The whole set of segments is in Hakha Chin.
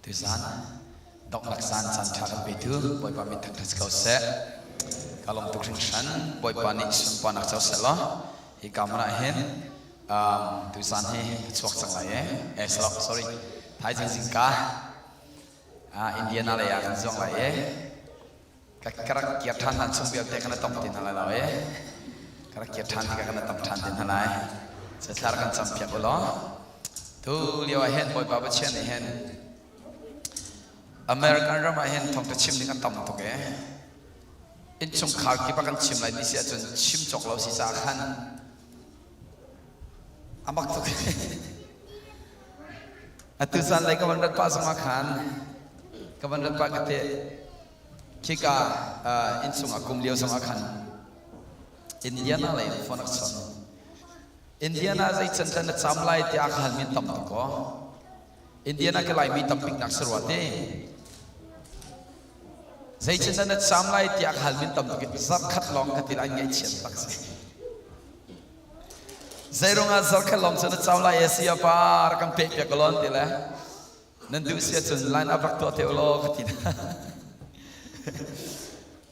Tuzan donghnak zan caan ṭha kan petu Bawipa min thangṭhat si ko seh. Ka lawm tuk hringhran. Bawipa nih sunparnak co seh law hi ka hmun ah hin um, tuzan hi ka chuak cang lai e. Eh, sorry. Thaizing zingka uh, Indiana lei ah kan zuang lai e. Ka ka rak kir ṭhan hlan chung vialte kan tong ti hna lai lo e. Ka rak kir ṭhan tikah kan tong ṭhan te hna lai. Thla kan cam piak u law. Tu lio ah hin Bawipa Pathian nih hin American ram ah hin thawngṭha chim ding a tam tuk e. Innchungkhar kip ah kan chim lai ti si ahcun chim cawk lo si caah khan a mak tuk. Atu zan lei ka van rat pah zongah khan ka van rat pah ka te khika innchung ah kum lio zongah khan Indiana lei in phone a chawnh. Indiana zei can tlan na cam lai tiah ka hal min tam tuk ko. Indiana ke Laimi tam bik nak si rua te. Zei can na cam lai tiah ka hal min tam tuk zarkhat lawng ka ti lai ngaihchiat tak si. Zeirungah zarkhat lawng cu na cam lai e si pa rak kan pek piak lon ti le nan duh si ahcun line up rak tuah te law ka ti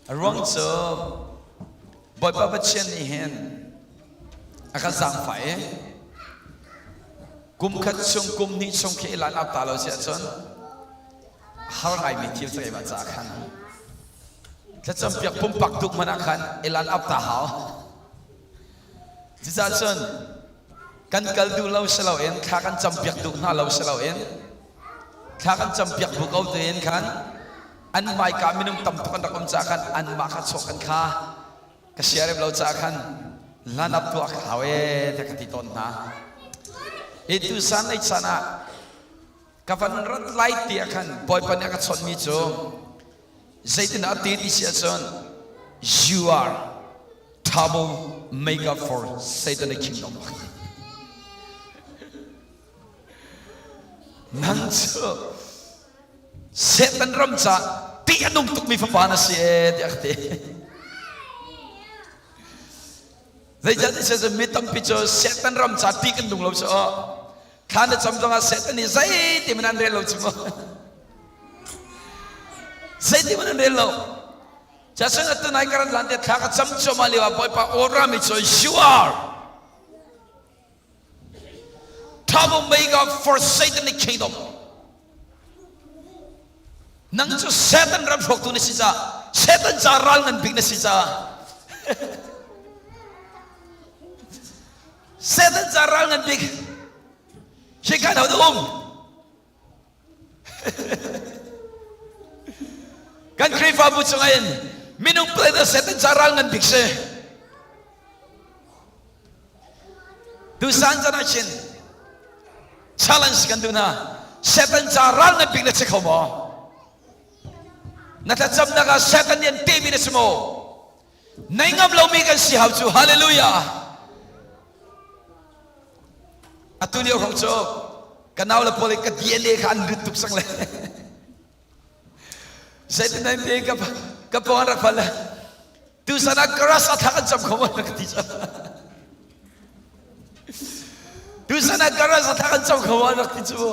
A ruang cu Bawipa Pathian nih hin a kan zaangfah i kum khat chung kum hnih chung khi i line up ta lo si ahcun har ngaimi thil cu keimah caah khan thlacam piak pumpak tuk hmanh ah khan i line up ta hau. Cucaah cun kan kal duh lo si loin thla kan campiak duh hna lo si loin thla kan campiak bu ko tein khan an hmaika minung tam tuk an rak um caah khan anmah kha chawk kan kha ka siarem lo caah khan lan up tuah ka hau ee tiah ka ti tawn hna. Hi tu san lei chan ah ka van rat lai ti ah khan Bawipa nih a ka chawnhmi cu zeitin a ti ti si ahcun you are trouble maker for Satanic kingdom. Nang cu Satan ram ca tih a nung tukmi fapa na si ee tiah ka ti. Zeicahtiah seh mi tampi cu Satan ram ca tih kan nung lo cu thla na cam zongah Satan nih zeiti man an rel lo cu mu. Zeiti man an rel lo. Casun atu nai karan lan te thla ka cam cuahmah lio ah Bawipa aw mi cu you are troublemaker for Satanic kingdom. Nang cu Satan ram hrawktu na si ca Satan ca ral ngan bik na si ca Satan ca ral ngan bik hi kan ho um Kan Khrihfabu chungah in minung pale Satan ca ral ngan bik si. Tusan chan ah chin challenge kan duh hna. Satan ca ral ngan bik na si kho maw? Na thlacamnak ah Satan nih an temi na si maw? Nei ngam lomi kan si hau cu hallelujah. Atu lio hrawng cu ka nau le pawl ka DNA kha an lut tuk sang le. Zeitin nan ti ka ka pawng an rak fal le tu san ah karas a thak an cam kho ka ti cu. Tu san ah karas a thak an cam kho rak ti cu.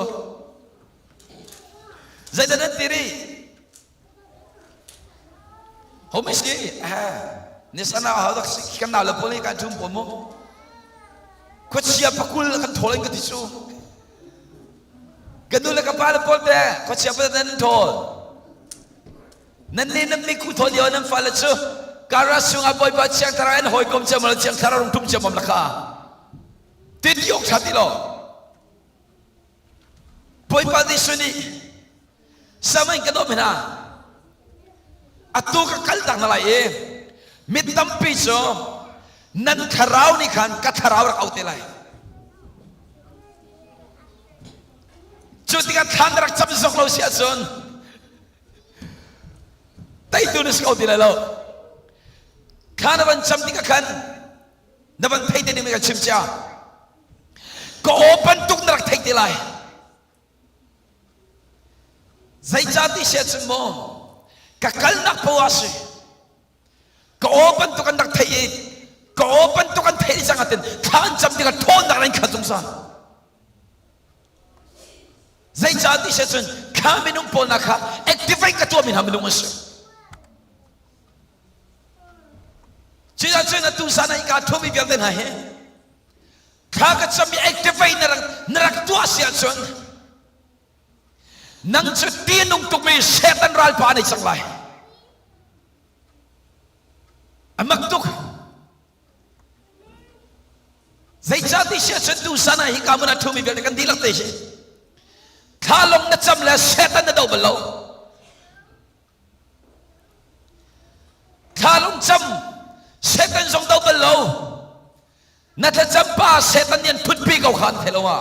Zeitin nan ti ri? Homi si ni sana ho dak si kan nau le pawl kan thum pawl mu khuachia pakul kan thawl in ka ti cu ka nu le ka pa le pawl te khuachia pa nan thawl nan ne nan mi khu thawl lio nan fa le cu kara sungah bawipa chiang thara an hawikom ciam lo chiang thara rung tum ciam la kha ti ti ok tha ti lo Bawipa Jesuh nih samain ka dawt hna atu ka kal tak na lai i mi tampi cu nan thlarau nih khan ka thlarau rak au te lai cu tikah thlan rak cam zok lo si ahcun teitu na si ko ti lai lo thla na van cam tikah khan na van thei te ding ka chim cia ka aw bantuk na rak theih te lai zeicah ti si ahcun maw ka kalnak poah si ka aw bantuk an rak theih i ka aw bantuk an theih cang atin thla an cam tikah ṭhawnnak in khat zungzal zeicah ti si ahcun Kha minung pawl na kha activate ka tuahmi hna minung an si. Cucaah atu zan ah hika thumi vialte hna hi thla ka cam i activate na rak na rak tuah si ahcun nang cu ti nung tukmi Satan ralpa nei cang lai. A mak tuk. Zeicah ti si ahcun tu zan ah hika hmun ah ṭhumi vialte kan dihlak te hi thla lawng na cam le Satan na do bal lo. Thla lung cam Satan zong do bal lo. Na thlacam pa Satan nih an thutpi ko kha an thei lo ma.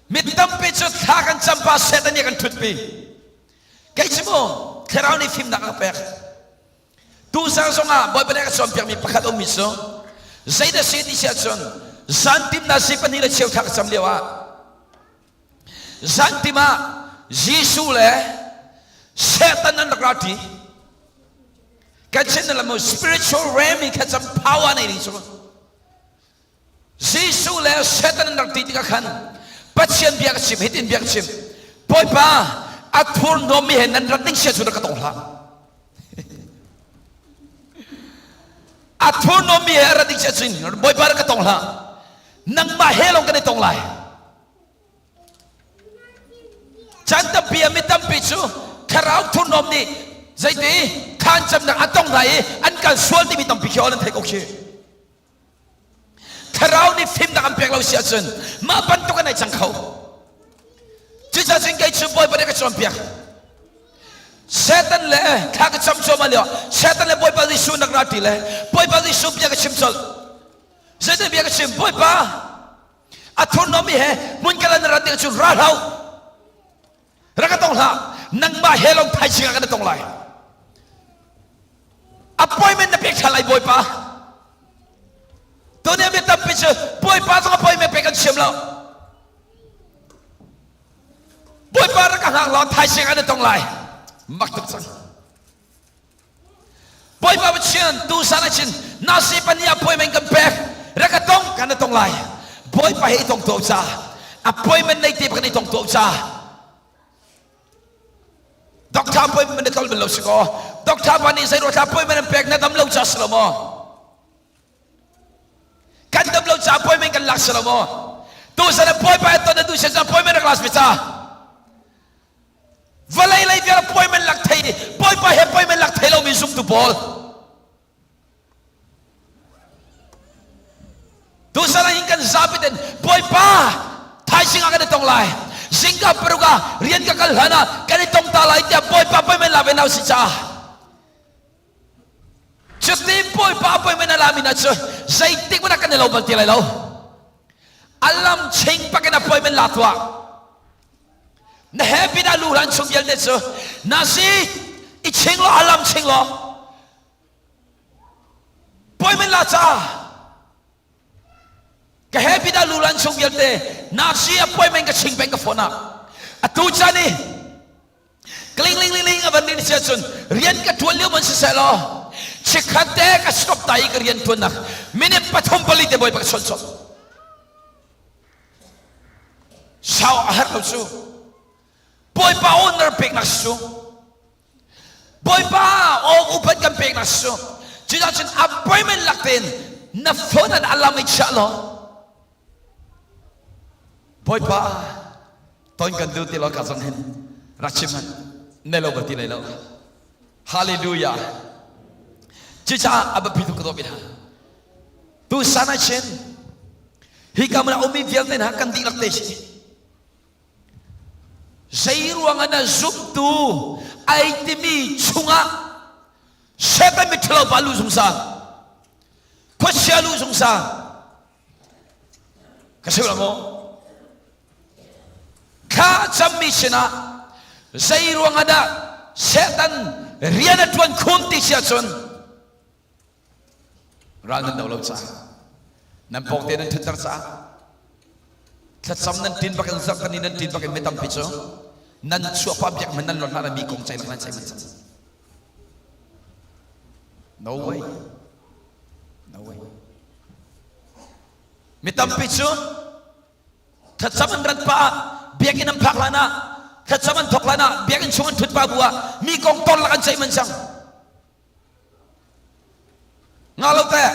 Mi tampi cu thla kan cam pa Satan nih a kan thutpi. Kei cu mu thlarau nih fimnak a ka pek. Tuzan zongah Bawipa nih a ka cawnpiakmi pakhat a ummi cu zeidah si ti si ahcun zantim na si pahnih le cheu thla ka cam lio ah zantim ah Jesuh le Satan an rak ra ṭi. Kan chin na lamu spiritual realm i kha cam power nei ding cu. Jesuh le Satan an rak ti tikah khan Pathian bia ka chim hitin bia ka chim Bawipa a thurhnawmmi he nan rat ding sia cu rak ka tong hlah a thurhnawmmi he a rat ding sia cun Bawipa rak ka tong hlah nangmah he lawng kan i tong lai Caan tampi ah mi tampi cu thlarau thurhnawm nih zeiti khaan camnak a tong hna i an kal sual timi tampi khi awl an theih ko khi. Thlarau nih fimnak an pek lo si ahcun mah bantuk an ai cang kho. Cucaah cun kei cu Bawipa nih ka cawnpiak. Satan le thla ka cam cuahmah lio Satan le Bawipa Jesuh nak ra ti le Bawipa Jesuh bia ka chim colh. Zeitin bia ka chim Bawipa a thurhnawmmi he hmun kal an rat ding cu ra hlah rak ka tong hlah nangmah he lawng thaizing ah kan tong lai appointment na pek ṭhan lai bawipa tuni mi tampi cu bawipa zong appointment pek kan siam lo bawipa rak ka hngak law thaizing ah na tong lai mak tuk cang Bawipa Pathian tusan ah chin nasi pahnih appointment kan pek rak ka tong kan na tong lai Bawipa he i tong tuah ca appointment nei te kan i tong tuah ca Doctor appointment na tol bal lo si ko Doctor pa nih zei ruah appointment an pek na dam lo ca si lo maw kan dam lo ca appointment kan lak si lo maw tusan Bawipa he ton na duh si appointment rak las ve ca Vawlei lei vial appointment lak thei di Bawipa he appointment lak thei lomi zumtu pawl Tuzan ah hin kan zapi ten Bawipa thaizing ah kan i tong lai zingka paruk ah rian ka kal hlan ah kan i tong ta lai tiah Bawipa appointment la ve nau si ca cuti Bawipa appointment a lami na cu zeitik hmanh ah kan i lo bal ti lai lo alam ching pakin appointment la tuah Na happy na lu hlan chung vialte cu na si i ching law alam ching law appointment la ca ka happy na lu hlan chung vialte na si appointment ka ching peng ka phone ah atu chan i kling ling ling ling a van rin sia cun rian ka tuan lio man si seh law chikkhat te ka stop ta i ka rian tuannak minute pathum pali te bawi pa ka chawnh chawnh Sau a herh lo cu. Bawipa honor peknak si cu. Bawipa aw upat kan peknak si cu. Cucaah cun appointment lak tein na phone an alarm i chiah law Bawipa ton kan duh ti lo ka zong hin rak chim hmanh ne lo bal ti lai lo. Hallelujah. Cucaah a biapi tuk ka dawt mi hna. Tusan ah chin hika hmun ah ummi vialte hna kan dihlak te si. Zei ruangah na zumtu ai timi chungah Satan miṭhalo pa lu zungzal, khuachia lu zungzal. Ka chim lo maw? Thla cammi sinah zei ruangah dah Satan rian a ṭuan khun ti si ahcun Ral nan do lo caah nan pawngte nan ṭhutter caah thlacam nan ṭin bak in zarhkani nan ṭin bak in mi tampi cu nan chuahpah biak man nan lon hlah mi kong ceih nan ceih man cang. No way. No way. Mi tampi cu thlacam an rat pah ah. Biakinn an phak hlan ah, thlacam an thawk hlan ah, biakinn chung an ṭhut pa bu ah mi kong ton lak an ceih man cang. Nga lo teh.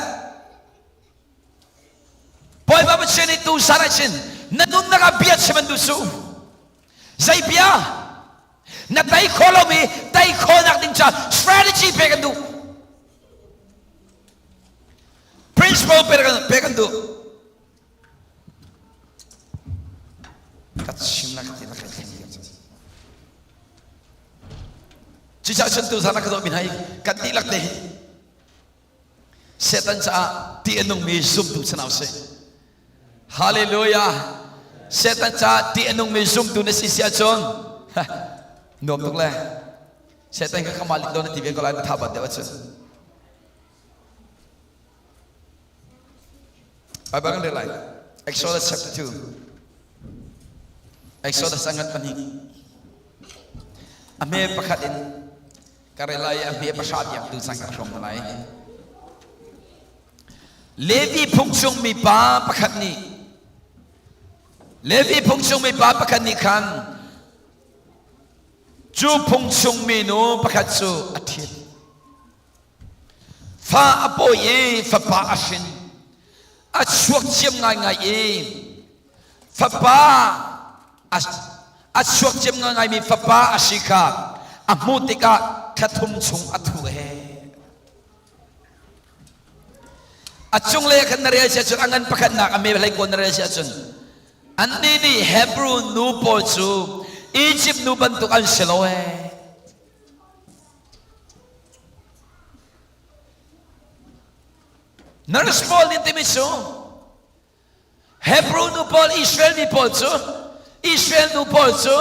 Bawipa Pathian nih tu zan ah chin na nunnak ah bia chim an duh su. Zei bia? Na tei kho lomi tei khawhnak ding ca strategy pek an duh. Principle pek an duh. Ka chim la ka ti la ka thleng diam cang. Cucaah cun tu zan ah ka dawh mi hna hi kan dihlak te hi Satan caah ti a nungmi zumtu si hna usih. Hallelujah. Satan caah ti a nungmi zumtu na si si ahcun nuam tuk le Satan kha kamah lit lo na ti ve ko lai na tha bat deuh ahcun. Bible kan rel lai. Exodus chapter 2. Exodus angan pahnih. A hme pakhat in ka rel lai i a hme pahra tiang tu cang ka hrawm hna lai. Levi phung chung mipa pakhat nih Levi phung chung mipa pakhat nih khan cu phung chung minu pakhat cu a ṭhit. Fa a pawi i fapa a hrin. A chuak thiam ngaingai i fapa a chuak thiam ngaingaimi fapa a si kha a hmuh tikah thla thum chung a thu he. A cunglei ah khan na rel si ahcun a ngan pakhatnak a me hlei kawn na rel si ahcun annih nih Hebrew nu pawl cu Egypt nu bantuk an si lo ee. Nurse pawl nih timi cu Hebrew nu pawl Israel mi pawl cu Israel nu pawl cu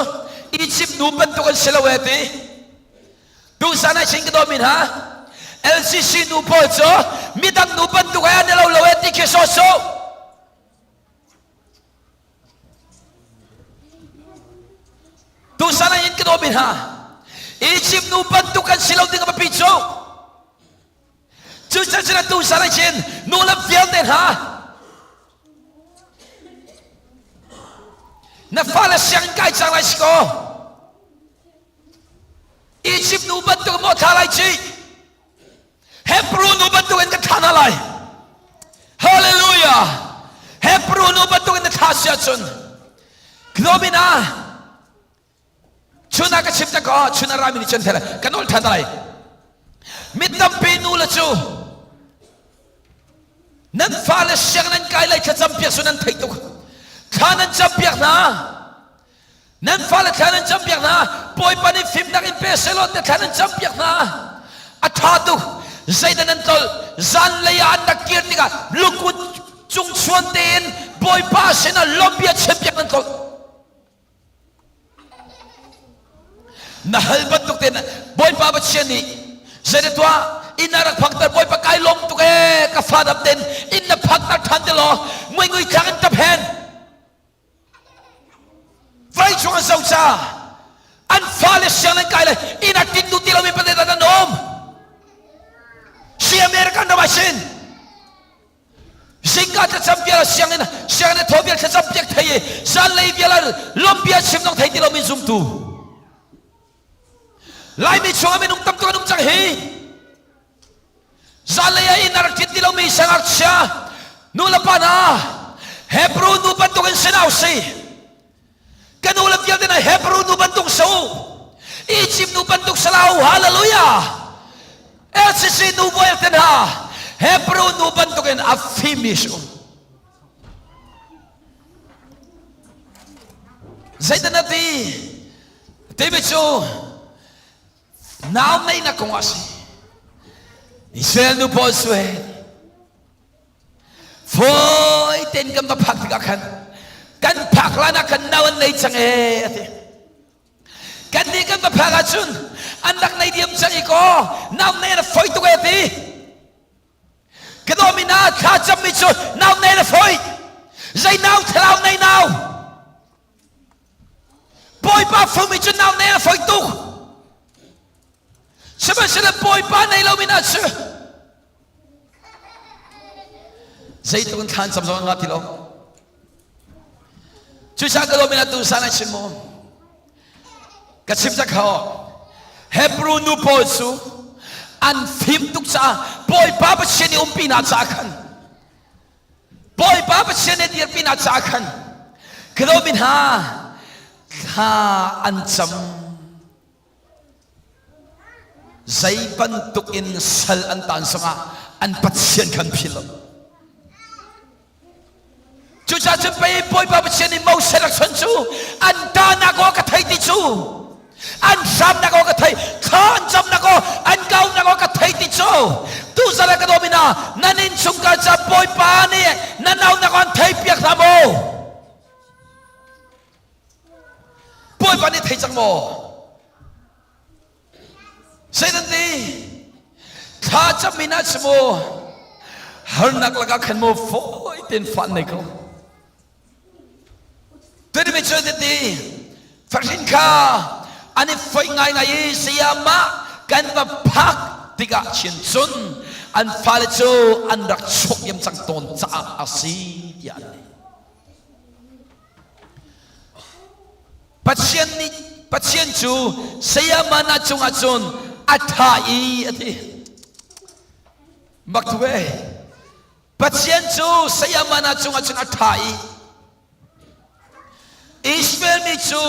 Egypt nu bantuk an si lo e ti. Tusan ah chin ka dawmi hna LCC nu pawl cu midang nu bantuk ai an lo lo e ti khi sawsawh. Tusan ah in ka dawmi hna Egypt nu bantuk kan si lo ding a biapi cu. Cucaah atu san ah chin nu le vialte hna na fale sianginn kai cang lai si kaw Egypt nu bantuk maw thla lai ci Hebrew nu bantuk in ka thla hna lai Hallelujah Hebrew nu bantuk in na thla si ahcun Globina Chun ah ka chim tak ko chun ah rami nih cun thel ka nawl than lai mi tampi nu le cu nan fale siang nan kai lai thlacam piak su nan theih tuk thla nan cam piak hna nan fale thla nan cam piak hna bawipa nih fimnak in pe selaw te thla nan cam piak hna a tha tuk zeidah nan tol zanlei ah an rak kir tikah lukut cung chuan tein bawipa sinah lawmbia chim piak nan tol Na hal bantuk tein Bawipa Pathian nih zei tuah inn ah rak phakter Bawipa kai lawm tuk ee ka fa dam ten inn na phakter ṭhan te law ngui ngui thlak in tap hen vai chung an zo ca an fale siang nan kai le inn ah tin duh ti lomi pate nan um si American ram ah sin Zingka thlacam vial sianginn sianginn thaw vial thlacam piak thei i zanlei vial ah lawmbia chim dong thei ti lomi zumtu Laimi chungah minung tam tuk an um cang hi zanlei ah inn a rak ṭin ti lomi sangakchia nu le pa hna Hebrew nu bantuk in sinau si Ka nu le vialte na Hebrew nu bantuk so Egypt nu bantuk salau hallelujah LCC nu vialte hna Hebrew nu bantuk in a fimi si um zeidah na ti timi cu nau neihnak kong ah si Israel nu pawl sue Fawi tein kan va phak tikah khan kan phak hlan ah khan nau an nei cang ee a ti. Kan nih kan va phak ahcun an rak nei diam cang i kaw nau nei na fawi tuk ee ti. Ka dawmi na thla cammi cu nau nei na fawi. Zei nau thlarau nei nau. Bawipa fumi cu nau nei na fawi tuk. Sihmanhsehlaw Bawipa nei lomi na cu Zeitluk in thla an cam zong an ngah ti lo. Cucaah ka lawm in atu san ai chim mu. Ka chim cak ho. Hebrew nu pawl cu an fim tuk caah Bawipa Pathian i umpi hna caah khan Bawipa Pathian nih dirpi hna caah khan ka lawm in hna thla an cam. Zei bantuk in sal an taan zongah an Pathian khan philh lo. Cucaah cun pei Bawipa Pathian nih Moses rak chawnh cu an tahnak aw ka thei ti cu an hramnak aw ka thei thla an camnak aw an kaunak aw ka thei ti cu tuzan ah ka dawm ina nan innchungkhar ca Bawipa nih nan aunak aw an thei piak hna maw Bawipa nih thei cang maw Zei nan ti? Thla cam in ah si maw? Harnak lakah khan maw fawi tein fa nei ko. Tuan mi cu an ti? Fahrin kha an i foih ngaingai i sayamah kan va phak tikah chin cun an fale cu an rak chuak diam cang tawn caah a si tiah an ti. Pathian nih Pathian cu sayama na cungah cun a ṭha i a ti. Mak tu e. Pathian cu sayama na cungah cun a ṭha i Israel mi cu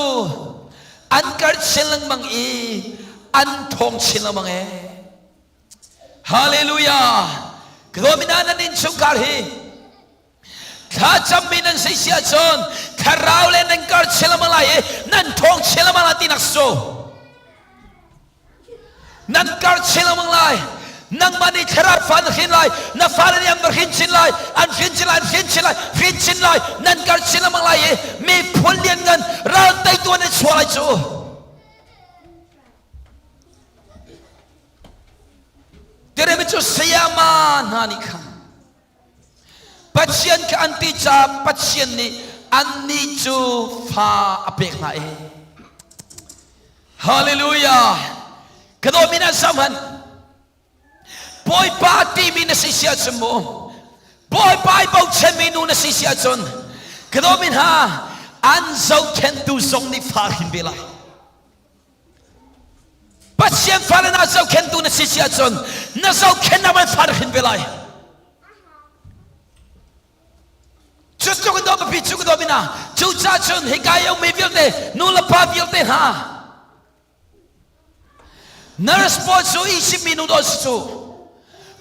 an kar chin lengmang i an thawng chin lengmang e. Hallelujah. Ka nan innchungkhar hi Thlacammi nan si si ahcun thlarau le nan kar chin lengmang lai i nan ṭhawng chin lengmang lai tinak si cu. Nan kar chin lengmang lai. Nangmah nih thlarau fa na hrin lai, na fale nih an va hrin chin lai, an hrin chin lai, an hrin chin lai, hrin chin lai, nan kar chin lengmang lai i miphun lianngan ral teitu an i chuah lai cu. Teremi cu sayama hna nih khan Pathian kha an ti caah Pathian nih annih cu fa a pek hna i Hallelujah! Ka dawmi na sam han Bawipa timi na si si ahcun mu Bawipa i bochanmi nu na si si ahcun ka dawmi hna an zohkhenhtu zong nih fa hrin ve lai. Pathian fale na zohkhenhtu na si si ahcun na zohkhenhnak man fa na hrin ve lai. Cu tluk in dawt biapi cu ka dawt ina cucaah cun hika i ummi vialte nu le pa vialte hna nurse pawl cu Egypt mi nu dawn si cu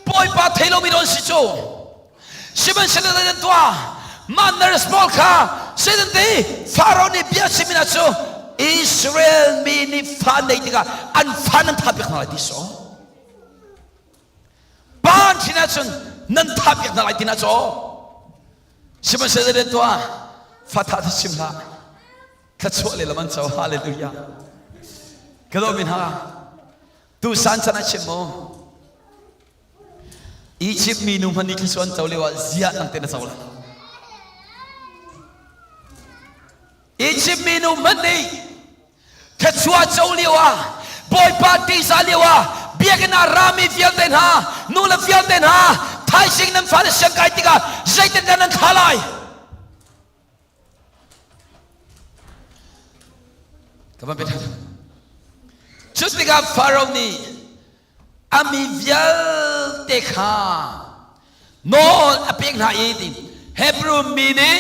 Bawipa thei lomi dawn si cu Sihmanhsehlaw nan tuah mah nurse pawl kha zeitin ti Faro nih bia chim ina cu Israel mi nih fa nei tikah an fa nan thah piak hna lai ti so pa an thin ahcun nan thah piak hna lai ti na caw sihmanhsehlaw nan tuah fa thah ti chim hlah thluachuah le lam an co hallelujah ka dawmi hna tu san chan a chim mu Egypt mi nu hmanh nih thluachuah an co lio ah ziah nang te na co lai Egypt mi nu hmanh nih thluachuah co lio ah Bawipa ṭihzah lio ah biakinn ah rami vialte hna nu le vialte hna thaizing nan fale siangkai tikah zeitindah nan thlah lai Ka van pe ṭhan. Cu tikah Faro nih a mi vialte kha nawl a pek hna i ti Hebrew mi nih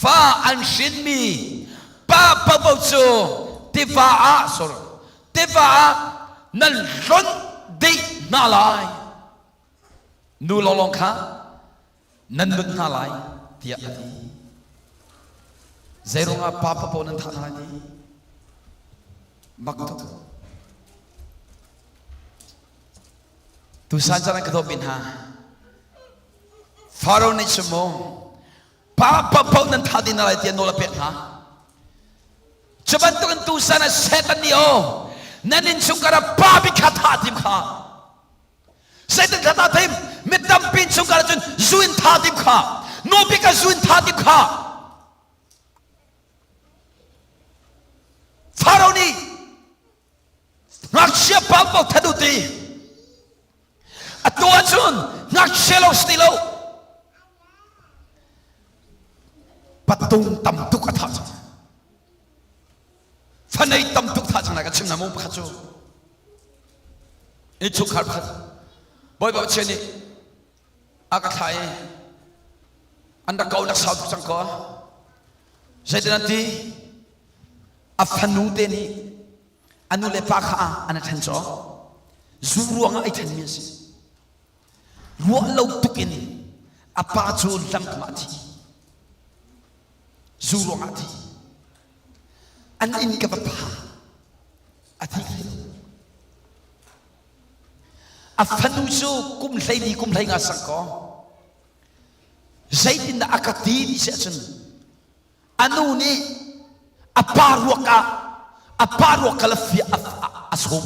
fa an hrinmi pa paohpaoh cu tiva ah sorry tiva ah nan hlonh dih hna lai nu lawnglawng kha nan lut hna lai tiah a ti. Zeiruangah pa paoh nan thah hna lai ti? Mak tuk. Tusan caan ka dawtmi hna Faro nih cun mu pa paoh nan thah dih hna lai tiah nawl a pek hna. Cu bantukin tusan ah Satan nih aw nan innchungkhar ah pa bik kha thah tim kha Satan kha ta thim mi tampi chungkhar cun zu in tha tim kha nu bik ah zu in tha tim kha Pharaoh nih ngakchia pa paoh that u ti atu ahcun ngakchia lo si ti lo patung tam tuk a thah cang. chim na mu pakhat cu innchungkhar pakhat Bawipa Pathian nih a ka thlah i an rak ko nak sau tuk cang ko. Zeitin an ti? A fanu te nih a nu le pa kha an i ṭhen cawk. Zu ruangah ai ṭhenmi a si. Ruah lo tuk in a pa cu lamkam ah a thi. Zu ruangah a thi. An inn ka va pha. A thi hlei lo. A fanu cu kum 12 kum 15 sang kaw zeitindah a ka ti ti si ahcun a nu nih a pa ruak ah a pa ruak kha lafia a sawm.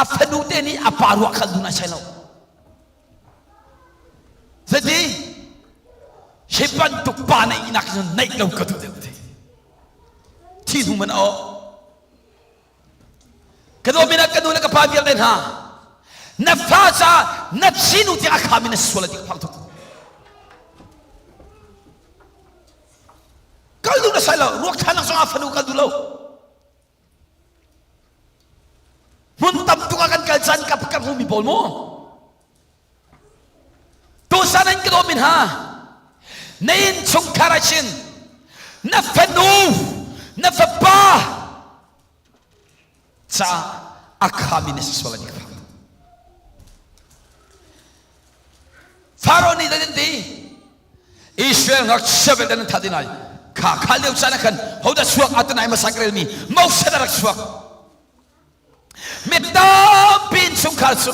A fanu te nih a pa ruak kha dun ai sai lo. Zeiti hi bantuk pa neih nak cun neih lo ka duh deuh ti. Thi hnu man a Ka dawmi na ka nu le ka pa vialte hna na fa ca na thinu tiang a khami na sual a ti ka phang tuk. Kal duh na sai lo ruak thanak zong ah fanu kal duh lo. Hmun tam tuk ah kan kal caan ka ka hmu mi pawl mu. Tusan in ka dawmi hna na innchungkhar ah chin na fanu na fapa caah a khami na si sual an ka Faro nih zeitin ti Israel ngakchia vialte nan that lai kha kha lio caan ah khan hodah chuak atanai hmasa ka relmi Moses a rak chuak mi tampi innchungkhar cu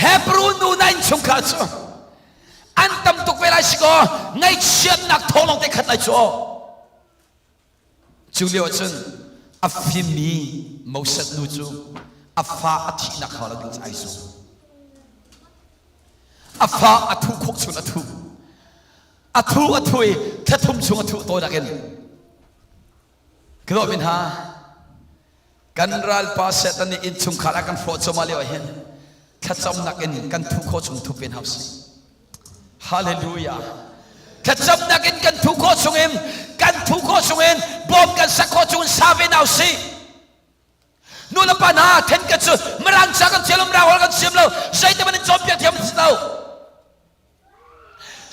Hebrew nu na innchungkhar cu an tam tuk ve lai si kaw ngaihchiatnak thawng lawng te khat lai cu Cu lio ahcun a fimmi Moses nu cu a fa a thihnak hau lo ding cu ai zuam. A fa a thuh khawh chung a thuh. A thu a thu i thla thum chung a thuh tawinak in. Ka dawt hna, Kan ralpa Satan nih innchungkhar a kan hrawh cuahmah lio ah hin thlacamnak in kan thuh khawh chung thup ve hna usih. Hallelujah. Thlacamnak in kan thuh khawh chung in kan thuh khawh chung in bawm kan sak khawh chung in sa ve hna usih. Nu le pa hna then kan cu mirang ca kan thiam lo mirang holh kan thiam lo zeitin man in cawnpiak thiam si lo.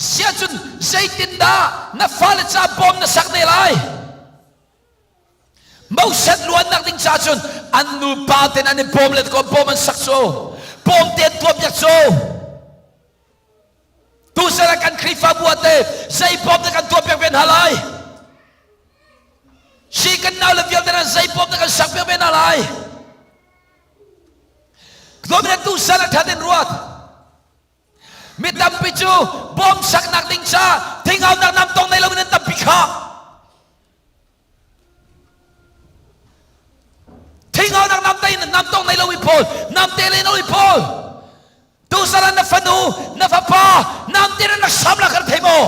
Siahcun zeitindah na fale ca bawm na sak ne lai? Moses luannak ding ca cun an nupa ten an i bawm le ko bawm an sak cu bawm te an tuah piak cu tusal ah kan Khrihfabu ah te zei bawm dah kan tuah piak ve hna lai si kan nau le vialte na zei bawm dah kan sak piak ve hna lai Domine tusal ah ṭhat in ruat Mi tampi cu bawm saknak ding ca thingaunak nam tong nei loin an tampi kha. Thingaunak nam te nam tong nei lo i pawl, nam te le lo i pawl. Tusaran na fanu, na fapa, nam te na sam la kan thei maw?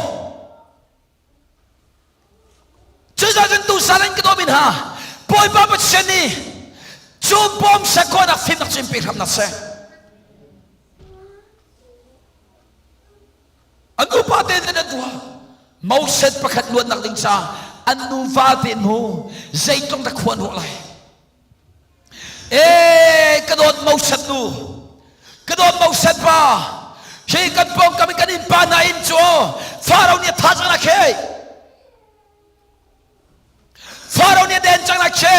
Cucaah cun tusal in ka dawm in ha Bawipa Pathian nih cu bawm sakawnak fimnak cu in pe hram hna seh. An nupa tein an tuah. Moses pakhat luatnak ding caah an nuva te hnu zeitlung dah khua an ruah lai. Ee ka dawt Moses nu, ka dawt Moses pa, hi kan pawngkam in kan innpa hna inn cu Faro nih a tha cang nak he. Faro nih a den cang nak he.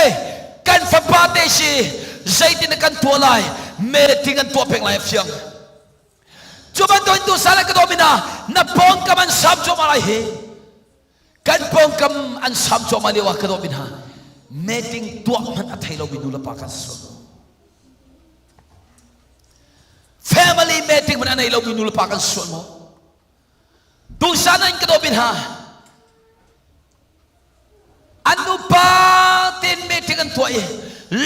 Kan fapa te si zeitin kan tuah lai, meeting an tuah peng lai a fiang. Cu bantukin tu sal ka dawt mina na pawngkam an sam cuahmah lai hi. Kan pawngkam an sam cuahmah lio ah ka dawt mi hna meeting tuah hmanh a thei lomi nu le pa kan si Family meeting hmanh a nei lomi nu le pa kan sual maw? Tusan in ka dawt mi hna an nupa tein meeting an tuah i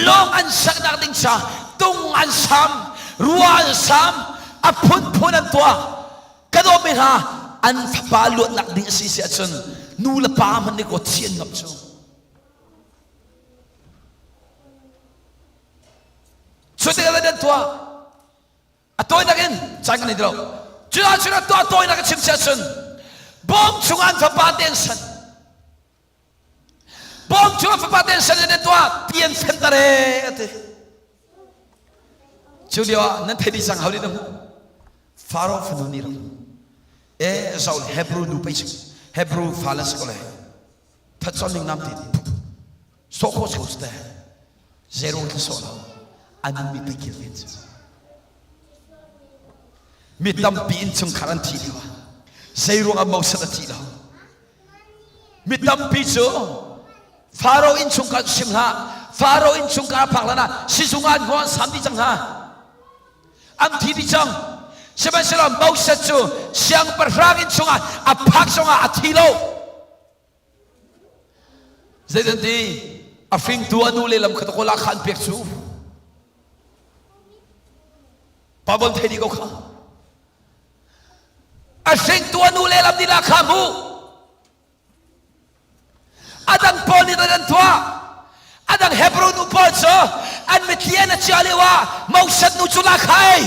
lawng an saknak ding ca tung an sam rua an sam a phunphun an tuah ka dawtmi hna an fapa luatnak ding a si si ahcun nu le pa hmanh nih kaw thi an ngamh cu cu tikah an tuah a tawinak in caan kan nei ti lo cu ah cun a tuah tawinak a chim si ahcun bawm chung an fapa te an san. Bawm cu a fapa ten sal in tuah ti an fenter e a ti. Cu lio ah nan thei dih cang hau dih na hmuh. Faro fanu nih rak e Saul Hebrew nu pei Hebrew fa le si ko le thatchon ning nam ti sawh khawh si ko te zero thla sawh lo an mi pei kil ven cu mi tampi innchungkhar an thih lio ah zei ruangah Moses a thih lo mi tampi cu Faro innchungkhar sim hlah Faro innchungkhar phak hlan ah sizung ah an hmuh an sam dih cang hna an thi dih cang sihmanhsehlaw Moses cu siangpahrang inn chungah a phak zongah a thi lo Zeitinti a hringtu a nu le lam kha ta kawl ah kha an pek cu. Pa bon thei dih ko kha. A hringtu a nu le lam nih la kha mu. A dang pawl nih an tuah. A dang Hebrew nu pawl cu an mitthli an a chia lio ah Moses nu cu la khai.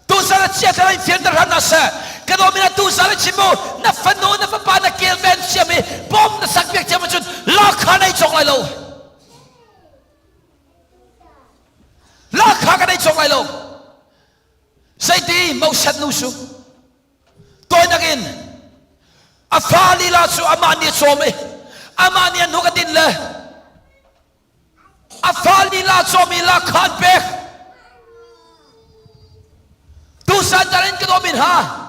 Tuzan a chia kha in fianter hram hna seh. Ka dawmi na tuzan a chim mu na fanu na fapa na kelven siam i bom na sak piak thiam ahcun lakha nei cawk lai lo. Lakha ka nei cawk lai lo. Zeiti Moses nu su tawinak in a fa lila cu amah nih a cawm i amah nih a hnuk a din le A fa lila cawmi lakha an pek. Tusan dar in ka dawmi hna.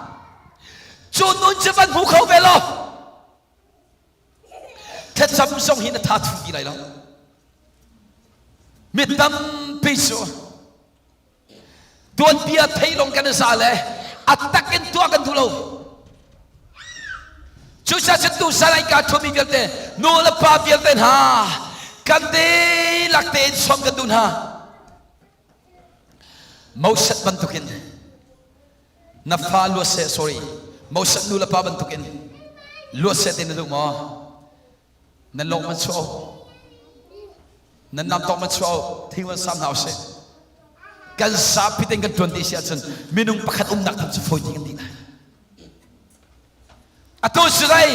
Cu nun cu van hmu kho ve lo. Thlacam zong hi na tha thu ti lai lo. Mi tampi cu Tuanbia thei lawng kan i za le a tak in tuah kan duh lo. Cucaah cun tu salai ka thumi vialte nu le pa vialte hna kan dihlak tein sawm kan duh hna. Moses bantukin na fa luat seh sorry Moses nu le pa bantukin luat seh ti na duh maw? Nan lawng man chuah nan nam tawk man chuah thing man sam hna usih kan zapi ten kan tuan dih si ahcun minung pakhat umnak tham cu fawi ti kan dih lai atu sulai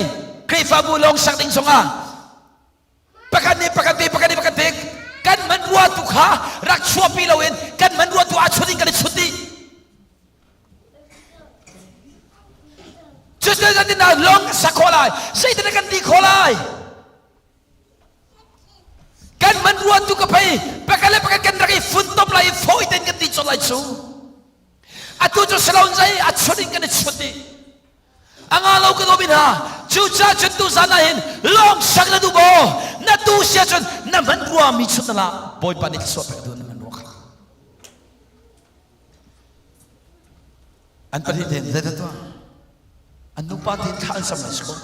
Khrihfabu lawng sak ding zongah pakhat nih pakhat te pakhat nih pakhat te kan hmanrua tu kha rak chuahpi loin kan hmanrua tu aa chut in kan i chut dih Cucu kan tina lawng kan sak khawh lai. Zeitin kan ti khawh lai? Kan man ruan tu ka phei pakhat le pakhat kan rak i funtom lai i fawi tein kan ti colh lai cu. Atu cu salon zai a chut in kan i chut dih. A nga lo ka dawm in ha. Cucaah cun tu zan ah hin lawng sak na duh maw? Na tu sia cun na hman rua mi chut na la. Bawipa nih thluachuah pek tu na hman rua kha. An pahnih tein zeidah tuah? An nupa tein thla an sam lai si ko.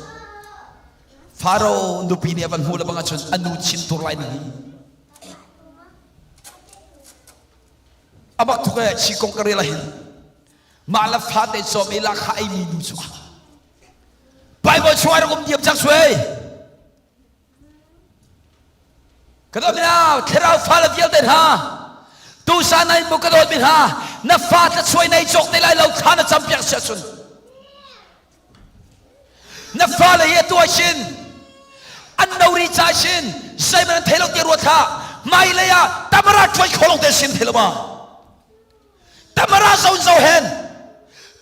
Faro nupi nih a van hmuh le bang ahcun a nu chin tur lai ning hi. A bak tuk ee chi kong ka rel ahhin mah le fate cawm i lakha ei mi nu cu Bible chung ah rak um diam cang suai. Ka dawt mi hna, thlarau fale vialte hna, tusan nai mu ka dawt mi hna, na fa tlachuai nei cawk te lai lo thla na cam piak sia cun. Na fale hi atu sin, an no ri ca sin, zeiman an thei lo ti ruat hlah, mai lei ah tamara ṭuai kho long te sin thei lo ma. Tamara zon zo hen,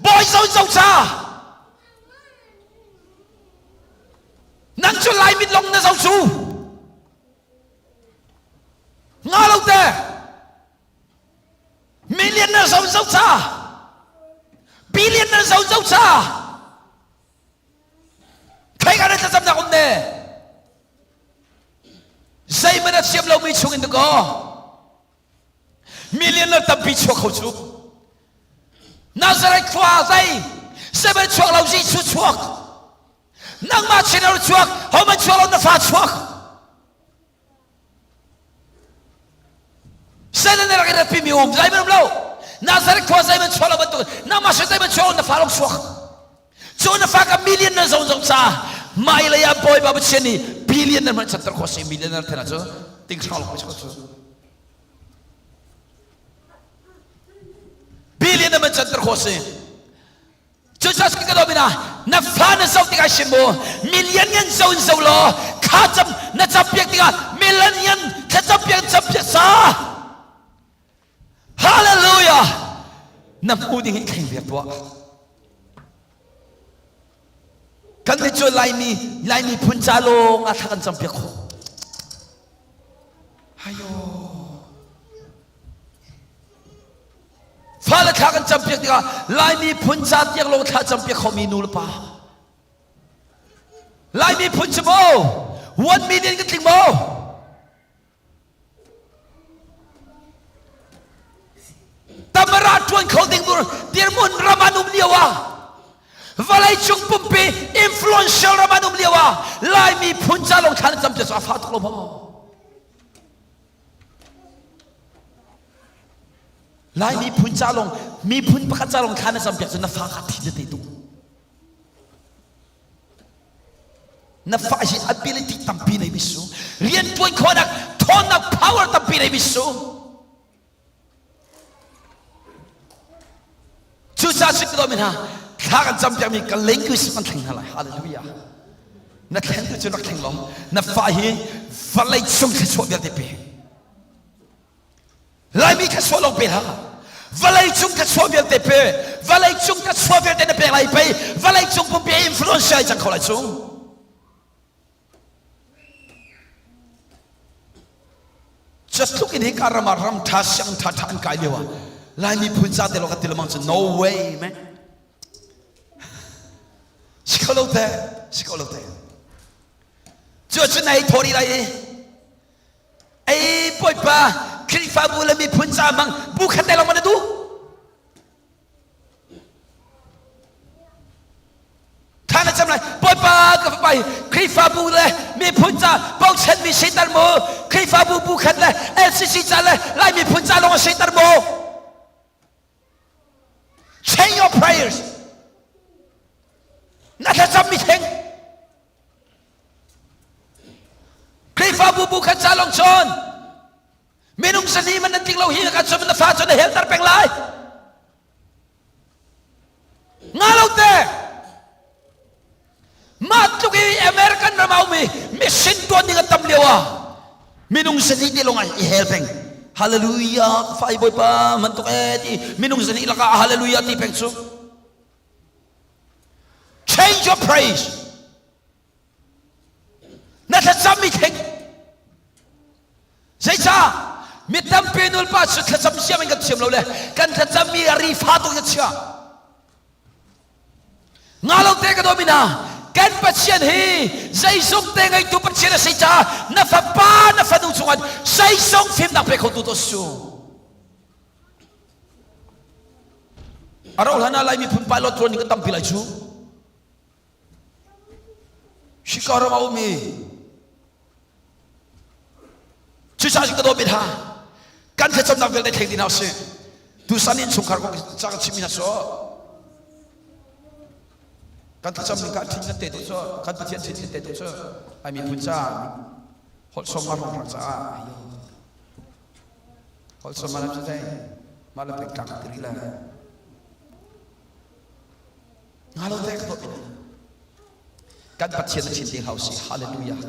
bawi zon zo cha, Nang cu Laimit long na zo cu. Nga lo te. Million na zo zo cha. Billion na zo zo cha. Thei ka na thlacam nak um ne. Zeihmanh a thiam lomi chung in kaw Millionaire tampi chuak kho cu. Nazareth khua zei seven chuak lo Jesuh chuak. Nangmah chin chuak, homan chuak lo na fa chuak. Satan rak i ratpi mi um zei um lo. Nazareth khua zei man chuak lo bantuk nangmah sin zei man chuak lo na fa long chuak. Cu na fa ka million na zong zong ca mai lei ah Bawipa Pathian nih billion na hman chanter khawh si millionaire thena cu ting hrang lo cu. Billion na man canter khawh si. Cucaah ka dawt mina. Na fa na zoh tikah sim mu million ngan zo in zo law kha cam na campiak tikah million thlacam piak cam piak sa. Hallelujah! Na hmu ding hi thleng viar tuah. Kan nih cu Laimi Laimi phun ca lawng ah thla kan campiak khawh. Hayo. Fale thla kan campiak tikah Laimi phun ca tiang lawng thla campiak khomi nu le pa. Laimi phun cu maw 1 million kan tling maw? Tamara ṭuan kho ding dirhmun ram an um lio ah vawleicung pumpi influential ram an um lio ah Laimi phun ca lawng thla na cam cu a fa tuk lo maw? Laimi phun ca lawng miphun pakhat ca lawng thla na cam piak cu na fa kha thi na te tuk. Na fa hi ability tampi nei mi su. Rian tuan khawhnak thawnnak power tampi nei mi su. Cucaah si mi hna thla kan cam piakmi ka language kan thleng hna lai. Hallelujah. Na thlen tu cu rak thleng law na fa hi vawlei cung thluachuah vialte pe. Laimi kha suah lo pe hlah. Vawlei cung ka chuah vialte pe. Vawlei cung ka chuah vialte na pek lai pei. Vawlei cung pumpi influence ai cang kho lai cu. Catluk in hika ram ah ram tha siang tha tha an kai lio ah Laimi phun ca te lo ka ti lemang cu no way man. Si kho lo te, si kho lo te. Cu cu nai thori lai i Ei Bawipa Khrihfabu le miphun ca hmang bu khat te lawng na duh? Thla na cam lai Bawipa ka fapa hi Khrihfabu le miphun ca bochan mi siter mu Khrihfabu bu khat le LCC ca le Lai miphun ca lawng a siter mu Change your prayers na thlacam mi thleng Khrihfabu bu khat ca lawng cun minung sani man nan tling lo hi ka cun na fa cun na helter peng lai. Nga lo te mah tluk i American ram a um i mission tuan ding a tam lio ah minung sani ti lawng i hel peng. Hallelujah fai bawipa man tuk e ti minung sani lakah hallelujah ti peng cu. Change your praise. Na thlacam mi thleng. Zeicah? Mi tampi nulpa cu thlacam siam in kan thiam lo le kan thlacam mi a rifa tuk in chia. Nga lo te ka dawmi hna, kan Pathian hi zeizong te ngeitu Pathian a si caah na fapa na fanu cungah zeizong fimnak pe khotu to su. A rauh hlan ah Lai miphun pilot tuan ding kan tampi lai cu. Hika ram a um i cucaah ka dawt hna kan thlacamnak vialte thleng ding hna usih. Tusan innchungkhar kong ca ka chimmi hna cu kan thlacam ning ka ṭhin kan te tuk cu kan Pathian ṭhin kan te tuk cu ai miphun ca holh som ma rong caah holh som ma lam cu zei mah le pengtlang tiri le Nga lo tek to kan Pathian na thin ding hau si hallelujah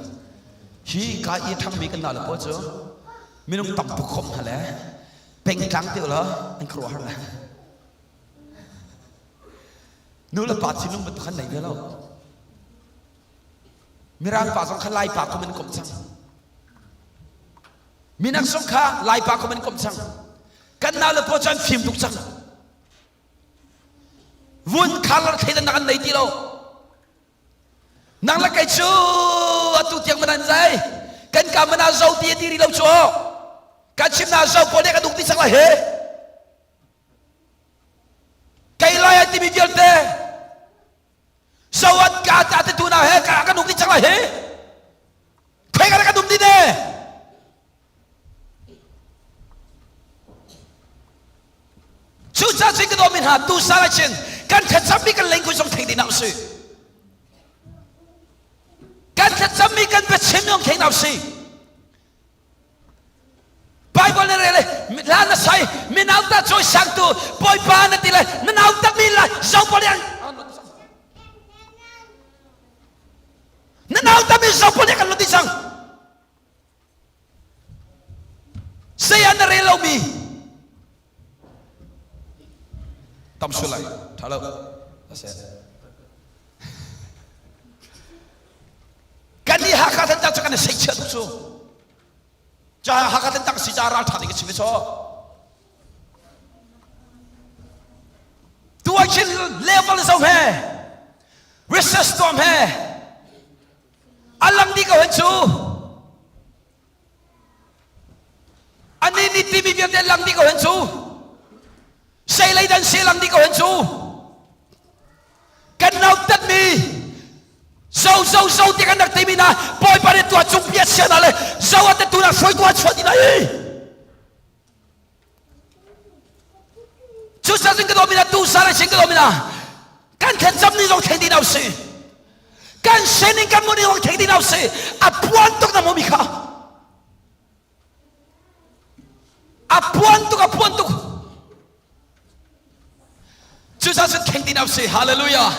hi ka i thangmi kan na le pawl cu minung tam tuk khom hna le pengtlang te la an khuaruah har le nu le pa thinlung bantuk khan nei ve lo mirang pa zong kha lai pa kum in kom cang minak zong kha lai pa kum in kom cang kan nau le pawl cu an fim tuk cang Vun color thleidannak an nei ti lo. Nang le kei cu atu tiang man an zai. Kan ka man ah zo ti a ti rih lo cu. Kan chim na zo pawl nih kan uk ti cang lai he. Kei lai ai timi vialte Zo an ka ta te tu na he ka kan um ni cang lai he. Khoi ka kan um ni ne. Cucaah cun ka dawmi hna tu sal ahcun kan thlacammi kan lengkui zong thei ding hna usih. Kan thlacammi kan biachim zong thei hna usih. Bible na rel i hla na sai mi nauta cawisangtu Bawipa na ti le na nauta mi la zo pawl an. Na nau tam in zo pawl nih kan lut dih cang. Saya na rel lomi tam sulai tha lo ase kan i Hakha Thantlang cu kan i seihchiah tuk cu ca Hakha Thantlang si ca ral tha ding ka chim so tu ah khin level zo he recess storm he alang di ko hen cu Ani nih timi vialte lang dih ko hen cu. Sei lei dan se lang dih ko hen cu. Kan nautat mi zo zo zo ti kan rak timi na Bawipa nih tuah cung bia chia na le zo ate tu na hruai tuah chuah ti na hi. Cucaah cun ka dawmi na tu sar sin ka dawmi na kan thlacam ni zong theng ding na si. Kan sining kan mun zong theng ding na si. A puan tuk na mumi kha. A puan tuk a puan tuk. Cucaah cun theng ding na si. Hallelujah.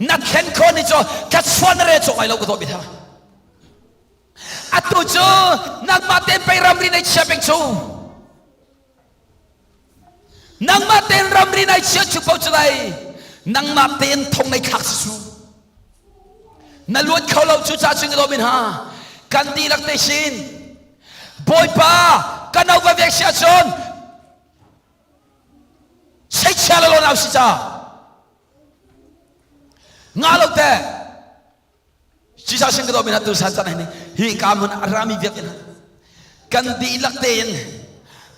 Na thlen kho ni cu thlachuan na re cawk lai lo ka dawmi hna. Atu cu nangmah tein pei ramri nei chia peng cu. Nangmah tein ramri nai chia chu ko cu lai. Nangmah tein thong nei thlak si su. Na luat kho lo cu ca chung lo min ha. Kan dihlak te sin. Bawipa kan au va vek si ahcun seichia le lo nau si ca. Nga lo te Jesus sin ka dawmi hna tu san can hi hi ka hmun a rami vialte hna kan dihlak tein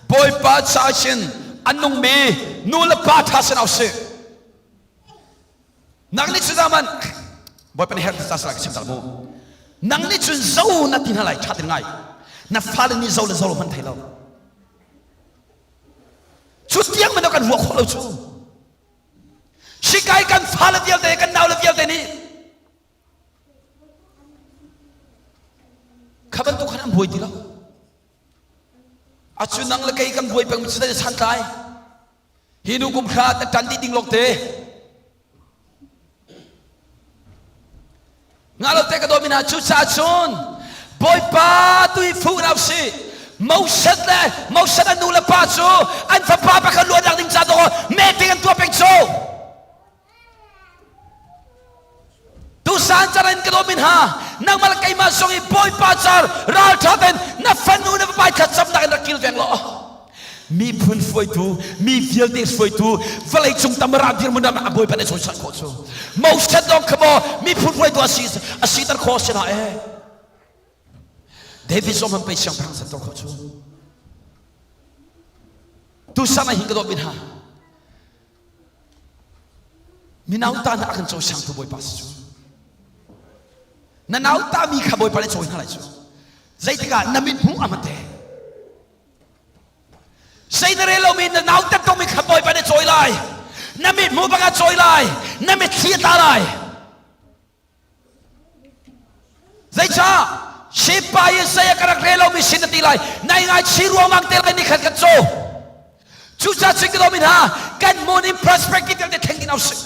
Bawipa ca sin an nungmi nu le pa tha sin au si nang nih cun man Bawipa nih herh ca sala ka chim tal mu nang nih cun zo na ti hna lai tha tin ngai na fale nih zo le zo lo hman thei lo cu tiang man kan ruah khawh lo cu Sikai kan fale vialte kan naule vialte nih kha bantuk khan an buai ti lo. Acu nang le kei kan buai peng mi cu san tlai. Hi nu kum kha ta tan dih ding lawng te. Nga lo te ka dawmi hna cu ca cun Bawipa tu hi fuh hna usih. Moses le Moses an nu le pa cu an fapa pakhat luatnak ding ca dawh meeting an tuah peng cu. Tusan carin ka dawmi hna nangmah le keimah zong i Bawipa car ralṭha ten na fanu na fapa thlacamnak in rak kilveng law miphun hruaitu mi vialte hruaitu vawlei cung tamara dirhmun ah Bawipa nih cawisan khawh cu Moses lawng kha maw miphun hruaitu a si a siter khawh si hna eh David zong han pei siangpahrang ser khawh cu tusan ah hin ka dawt mi hna minau ta na kan cawisangtu Bawipa si cu na nau ta mi kha Bawipa nih cawi hna lai cu zeitikah na mit hmuh amate Zei na rel lomi na nautat komi kha Bawipa nih cawi lai. Na mit hmuh bak ah cawi lai. Na mitthli a tla lai. Zeicah? Sipa i zei a ka rak rel lomi sin na ti lai. Nai ngai chi ruangmang te lai ni khat kan caw. Cucaah cun ka dawmi hna, kan mun in perspective vialte thleng ding usih.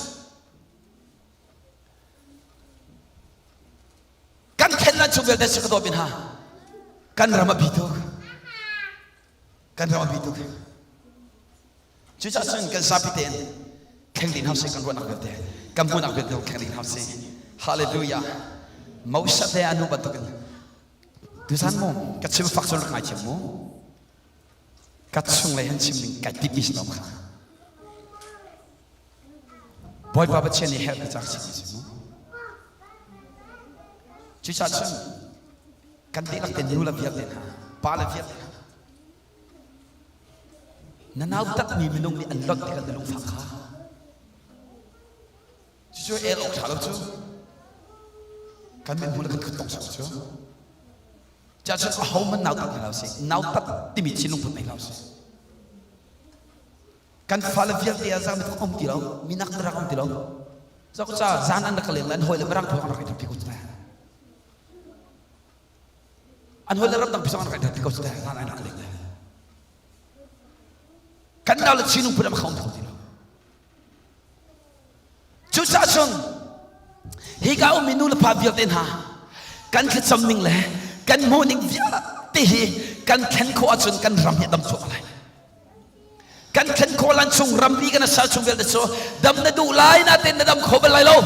Kan thlen lan chung vialte si ka dawmi hna, kan ram a bi tuk. Kan ram a bi tuk. Cucaah cun kan zapi tein thleng ding hau si kan ruahnak vialte, kan hmuhnak vialte thleng ding hau si. Hallelujah. Moses le anu bantukin tuzan mu ka chim fak cun rak ngaithiam mu. Ka chung lei han chim ding kai timmi si lo kha. Bawipa Pathian nih herh ti cak si si mu. Cucaah cun kan dihlak te nu le vialte hna, pa le vialte hna, na nautatmi minung nih an lonh tikah na lungfak kha. Cucu el awk ṭha lo cu. Kan mit hmu le kan khut tong cu. Cah cun ahohmanh nautat hna lo si. Nautat timi thinlung put nei hlah usih. Kan fale vialte ah zang mit um ti lo, minak rak um ti lo. Zok ca zan an rak leng le an hawi le mirang phung an rak i pi ko cu An hawi le ramdang pisang an rak i pi ko cu zan an rak leng le. Kan nau le chinung phun am kha um kho ti lo. Cucaah cun hika ummi nu le pa vialte hna. Kan thlacam ning le kan hmuh ning vialte hi kan thlen khawh ahcun kan ram hi a dam cuahmah lai. Kan thlen khawh lan chung ramri kan sal chung vialte cu dam na duh lai natein na dam kho bal lai lo.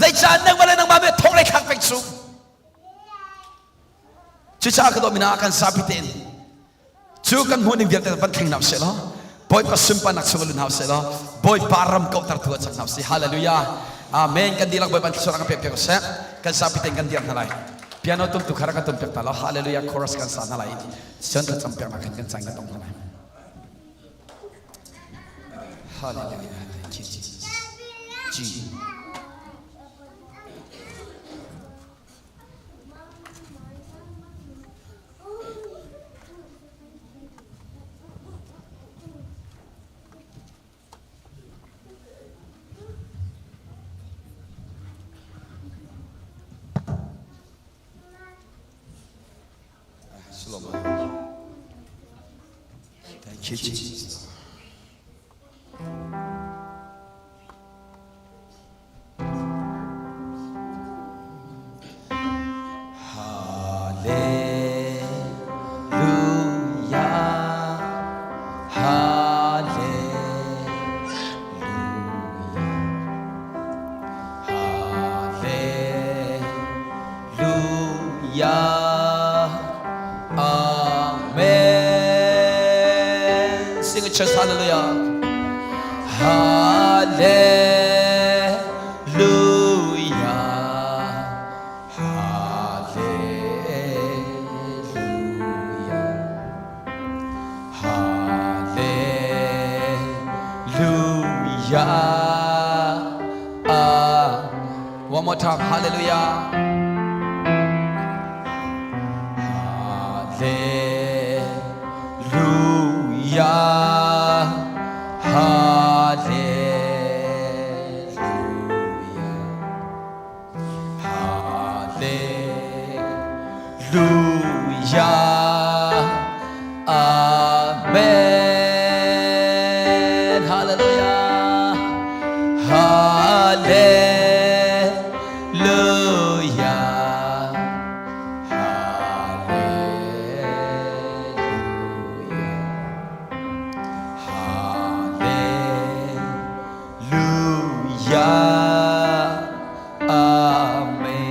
Zeicah nangmah le nangmah me thong le thlak pek cu. Cucaah ka dawt kan zapi tein cu kan hmuh ning vialte van thleng hna seh law Bawipa sunparnak chung lun hau seh law Bawipa ram kauhter tu ah cang hna sih. Hallelujah. Amen. Kan dihlak Bawipa thluachuah kan pek piak seh. Kan zapi tein kan dir hna lai. Piano tum tu khara kan tum piak ta law Hallelujah chorus kan sa hna lai. Cun thlacam piak nak kan cang kan tong hna lai. Hallelujah. Thank you Jesus. G. Thank you, Jesus. Hallelujah. Hallelujah. Hallelujah. Amen. Sing it, church. Hallelujah. Hallelujah. Hallelujah. Hallelujah. One more time. Hallelujah. Hallelujah. Hallelujah. Hallelujah. Amen. Hallelujah. Hallelujah. Hallelujah. Hallelujah. Amen.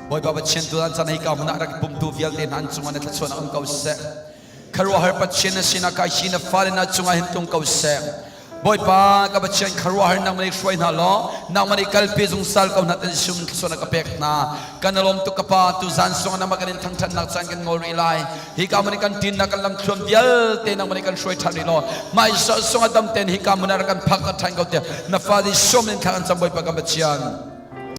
Bawipa Pathian tu an chan hei ka hmun ah rak pumtu vialte hna an cungah na thluachuah um ko seh. Khuaruahhar Pathian na sinah kai hi na fale na cungah hin tlung ko seh. Bawipa ka Pathian khuaruahhar nangmah nih hruai hna law nangmah nih kalpi zungzal ko hna tan sum thluachuah na ka pek hna. Kan lawm tuk ka pa tu zan sung nangmah kan in thangthatnak caan kan ngol rih lai. Hi ka hmun kan tinnak kan lamthluan vialte nangmah nih kan hruai ṭhan rih law hmaisah sung a dam ten hi ka hmun ah rak kan phak ṭhan ko tiah na fa nih sum in thla kan cam Bawipa kan Pathian.